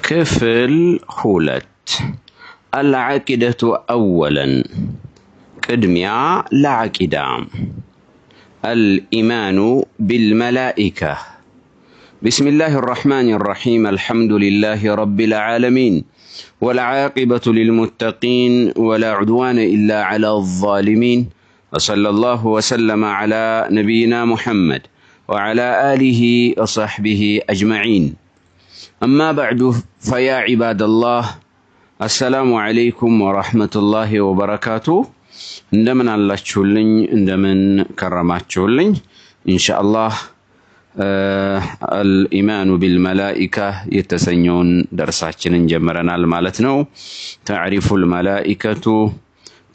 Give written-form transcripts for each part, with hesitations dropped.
ክፍል 2፣ አልዓቂደቱ አወለን፣ ቅድሚያ ለዓቂዳ፣ አልኢማኑ ቢልመላኢካ። ቢስሚላህ ራሕማን ራሒም፣ አልሐምዱሊላህ ረቢል ዓለሚን፣ ወልዓቂበቱ ሊልሙተቂን፣ ወላ ዑድዋነ ኢላ ዐላ ዛሊሚን፣ ወሰለላሁ ወሰለመ ዐላ ነቢይና ሙሐመድ ወዐላ አሊሂ ወሰሕቢሂ አጅመዒን። አማ ባዕዱ፣ ፈያ ዒባደላህ፣ አሰላሙ ዓለይኩም ወረሕመቱላሂ ወበረካቱ። እንደምን አላችሁልኝ? እንደምን ከረማችሁልኝ? ኢንሻአላህ አልኢማኑ ቢልመላኢካ የተሰኘውን ደርሳችንን ጀምረናል ማለት ነው። ተዕሪፉል መላኢከቱ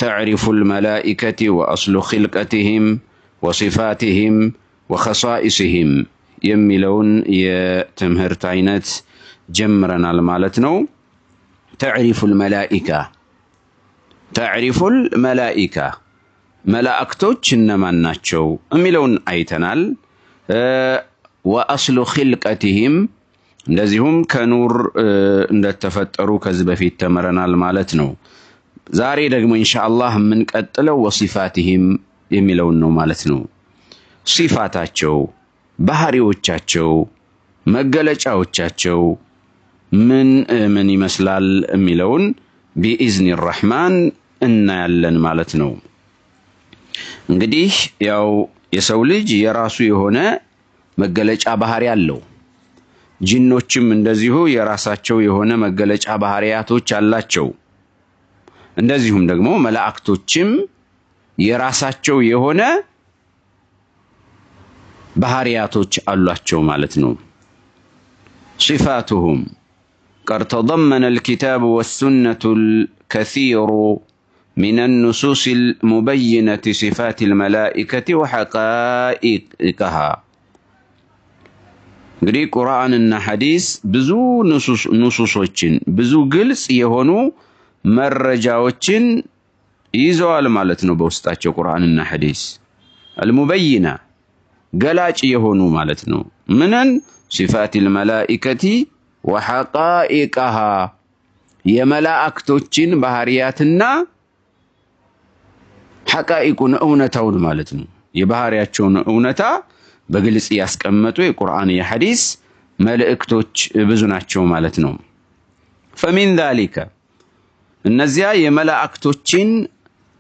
ተዕሪፉል መላኢከቲ ወአስሉ ኺልቀቲሂም ወሲፋቲሂም ወኸሳኢሲሂም የሚለውን የትምህርት አይነት ጀምረናል ማለት ነው። ተዕሪፉል መላኢካ፣ ተዕሪፉል መላኢካ፣ መላእክቶች እነማን ናቸው የሚለውን አይተናል። ወአስሉ ኺልቀቲሂም፣ እንደዚሁም ከኑር እንደተፈጠሩ ከዚህ በፊት ተምረናል ማለት ነው። ዛሬ ደግሞ ኢንሻአላህ የምንቀጥለው ወሲፋቲሂም የሚለውን ነው ማለት ነው። ሲፋታቸው፣ ባህሪዎቻቸው፣ መገለጫዎቻቸው ምን ምን ይመስላል የሚለውን ቢኢዝኒ ራሕማን እናያለን ማለት ነው። እንግዲህ ያው የሰው ልጅ የራሱ የሆነ መገለጫ ባህሪ አለው። ጂኖችም እንደዚሁ የራሳቸው የሆነ መገለጫ ባህሪያቶች አላቸው። እንደዚሁም ደግሞ መላእክቶችም የራሳቸው የሆነ ባህሪያቶች አሏቸው ማለት ነው። ሲፋቱሁም ቀድ ተضመነ الكتاب والسنة الكثير من النصوص المبينة صفات الملائكة وحقائقها። እንግዲህ ቁርአንና ሐዲስ ብዙ ንሱሶችን፣ ብዙ ግልጽ የሆኑ መረጃዎችን ይዘዋል ማለት ነው በውስጣቸው። ቁርአንና ሐዲስ አልሙበይና፣ ገላጭ የሆኑ ማለት ነው። ምንን? ሲፋት ልመላኢከቲ ወሐቃኢቀሃ፣ የመላእክቶችን ባህሪያትና ሐቃኢቁን፣ እውነታውን ማለት ነው። የባህሪያቸውን እውነታ በግልጽ ያስቀመጡ የቁርአን የሐዲስ መልእክቶች ብዙ ናቸው ማለት ነው። ፈሚን ዛሊከ፣ እነዚያ የመላእክቶችን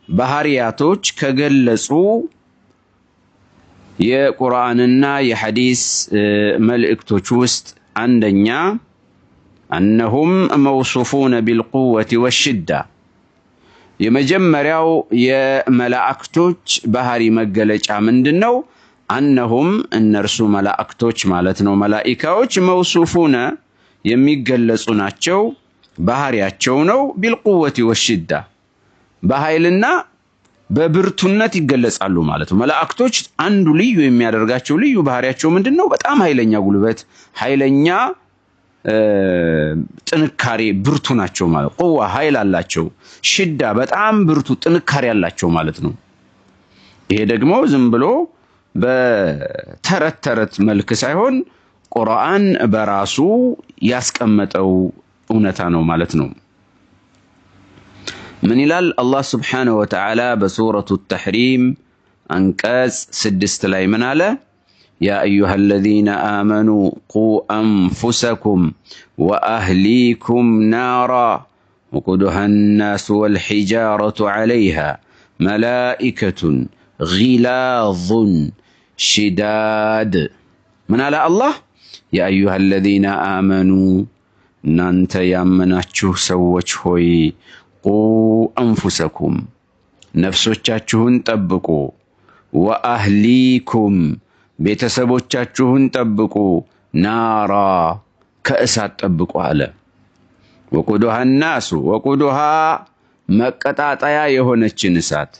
ባህሪያቶች ከገለጹ የቁርአንና የሐዲስ መልእክቶች ውስጥ አንደኛ፣ አነሁም መውሱፉነ ቢልቁወቲ ወሽዳ። የመጀመሪያው የመላእክቶች ባህሪ መገለጫ ምንድን ነው? አነሁም፣ እነርሱ መላእክቶች ማለት ነው። መላኢካዎች መውሱፉነ፣ የሚገለጹ ናቸው። ባህሪያቸው ነው። ቢልቁወቲ ወሽዳ፣ በኃይልና በብርቱነት ይገለጻሉ ማለት ነው። መላእክቶች አንዱ ልዩ የሚያደርጋቸው ልዩ ባህሪያቸው ምንድን ነው? በጣም ኃይለኛ ጉልበት፣ ኃይለኛ ጥንካሬ፣ ብርቱ ናቸው ማለት፣ ቁዋ ኃይል አላቸው። ሽዳ በጣም ብርቱ ጥንካሬ አላቸው ማለት ነው። ይሄ ደግሞ ዝም ብሎ በተረት ተረት መልክ ሳይሆን ቁርአን በራሱ ያስቀመጠው እውነታ ነው ማለት ነው። ምን ይላል አላህ ስብሓነሁ ወተዓላ በሱረቱ ተሕሪም አንቀጽ 6 ላይ ምን አለ? ያ አዩሃ አለዚነ አመኑ ቁ አንፉሰኩም ወአህሊኩም ናራ ወቁዱሃ ናሱ ወልሒጃረቱ ዐለይሃ መላኢከቱን ጊላዙን ሽዳድ። ምን አለ አላህ? ያ አዩሃ አለዚነ አመኑ፣ እናንተ ያመናችሁ ሰዎች ሆይ፣ ቁ አንፉሰኩም፣ ነፍሶቻችሁን ጠብቁ፣ ወአህሊኩም፣ ቤተሰቦቻችሁን ጠብቁ፣ ናራ፣ ከእሳት ጠብቁ አለ። ወቁዱሃ ናሱ፣ ወቁዱሃ መቀጣጠያ የሆነችን እሳት፣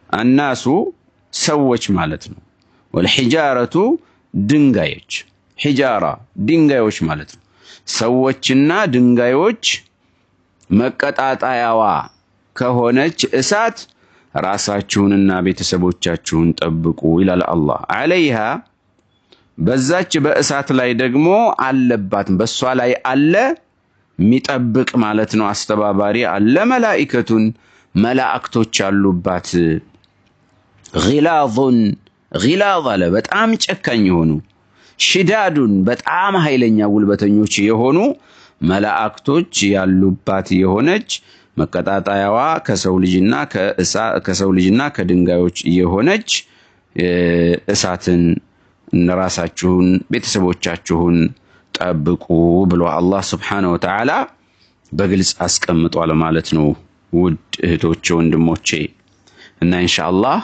አናሱ ሰዎች ማለት ነው። ወልሒጃረቱ ድንጋዮች፣ ሒጃራ ድንጋዮች ማለት ነው። ሰዎችና ድንጋዮች መቀጣጣያዋ ከሆነች እሳት ራሳችሁንና ቤተሰቦቻችሁን ጠብቁ ይላል አላህ። ዐለይሃ፣ በዛች በእሳት ላይ ደግሞ አለባት፣ በሷ ላይ አለ የሚጠብቅ ማለት ነው፣ አስተባባሪ አለ። መላኢከቱን መላእክቶች አሉባት። ጊላዙን ጊላዝ አለ በጣም ጨካኝ የሆኑ፣ ሽዳዱን በጣም ኃይለኛ ጉልበተኞች የሆኑ መላእክቶች ያሉባት የሆነች፣ መቀጣጣያዋ ከሰው ልጅና ከድንጋዮች የሆነች እሳትን ራሳችሁን ቤተሰቦቻችሁን ጠብቁ ብሎ አላህ ስብሓነሁ ወተዓላ በግልጽ አስቀምጧል ማለት ነው። ውድ እህቶቼ ወንድሞቼ፣ እና ኢንሻአላህ